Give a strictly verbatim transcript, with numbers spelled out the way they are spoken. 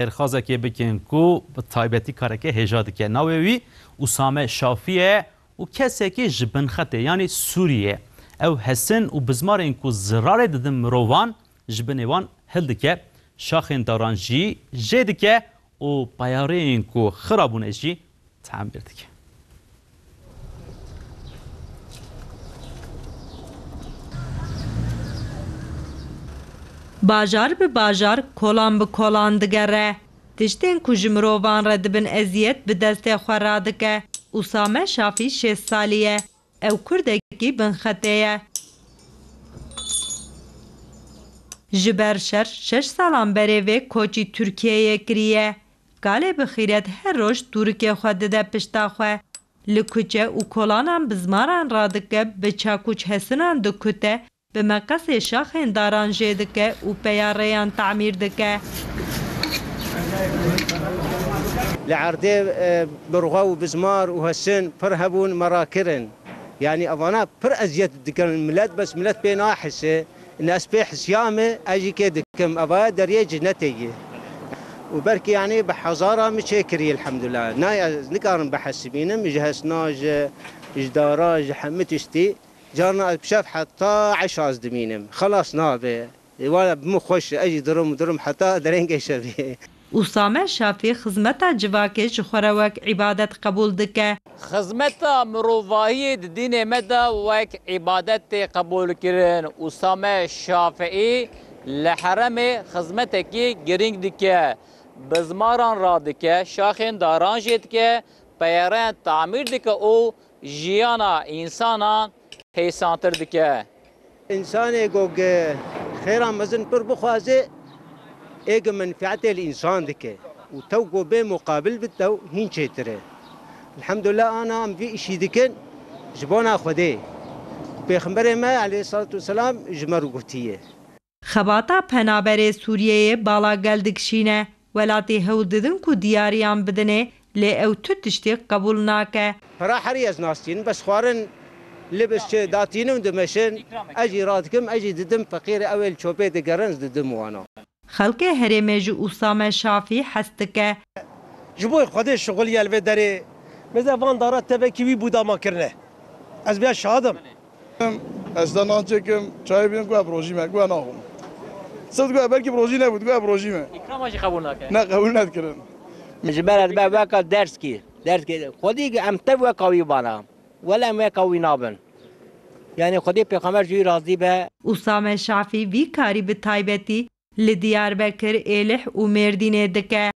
xêrxwazekê bikin ku bi taybetî karekê hêja dike. Navê wî Usame Şafî ye û kesekî ji binxetê, yanî Sûriyê. Ew hesin û bizmarên ku zirarê didin mirovan, ji binê wan hildike, şaxên daran jî jê dike û peyareyên ku xirabûne jî temîr dike. Bajar bi bajar, kolan bi kolan digere. Tiştên ku ji mirovan re dibin eziyet, bi destê xwe radike. Usame Şafî şêst salî ye. Ew kurdekî binxetê ye. Ji ber şer şeş salan berê vê koçî Tirkiyeyê kiriye. Kalê bi xîret her roj tûrikê xwe dide pişta xwe. Li kuçe û kolanan bizmaran radike, bi çakûç hesinan dikute, bi meqesê şaxên daran jê dike û peyarêyan tamîr dike. Li erdê, e, birxe û bizmar û hesin pir hebûn, me rakirin. Yanî evana pir eziyet dikin milet, bes milet pê nahise. Ne ez pê hisiyame, ez jî kê dikim. Evaya deriyê cinetê ye. Û belkî yanî bi hezara min çêkirî, elhamdulillah. Nayê ez nikarim bihesibînim, ji hesna, ji, ji dara, ji hemî tiştî. Carna ez bi şev heta eşa ez dimînim. Xelas nabe. Ê, wala bi min xweş e, ez jî dirim û dirim heta derengê şevê. Usame Şafî xizmeta civakê ji xwe re wek îbadet qebûl dike. Xizmeta mirovahiyê di dînê me de wek îbadet tê qebûlkirin. Usame Şafîî li heremê xizmetekî girîng dike. Bizmaran radike, şaxên daran jê dike, peyareyan tamîr dike û jiyana însanan hêsantir dike. Însanê ku xêra mezin pir bixwaze, ê ku menfeetê li însan dike û tew ku bê muqabil bi tew hîn çêtir e. Elhamdulillah, ana em vî îşî dikin ji bona Xwedê. Pêxemberê me aleyhissalatu vesselam ji me re gotiye. Xebata penaberê Sûriyeyê bala gel dikişîne. Welatî hewl didin ku diyariyan bidinê, lê ew tu tiştî qebûl nake. Pira herî ez nastînim, bes xwarin li biz çi datînim dimeşin, ez jî radikim, ez jî didim feqîrê, ew ê li çopê digerin, ez didim wana. Xelkê herêmê ji Usame Şafî hez dike. Ji bo Xwedê şixulî ye li vê derê. Mêze van dara tevekî wî bû dama kirine. Ez biya şahid im. Ez te nan çêkim, çayê bînim, ku bi rojî me, ku naxwim. Sift ku belkî bi rojî nebû, ku bi rojî me. Îkrama jî qebûl nake. Ne, qebûl nedikirin. Ji ber ez be weka derskî, derskî. Xwedî em tev weka wî bana. Wele em weka wî nabin. Yanî Xwedê pêxember ji wî razî be. Usame Şafî vî karî bi taybetî li Diyarbekir, Êlih û Mêrdînê dike.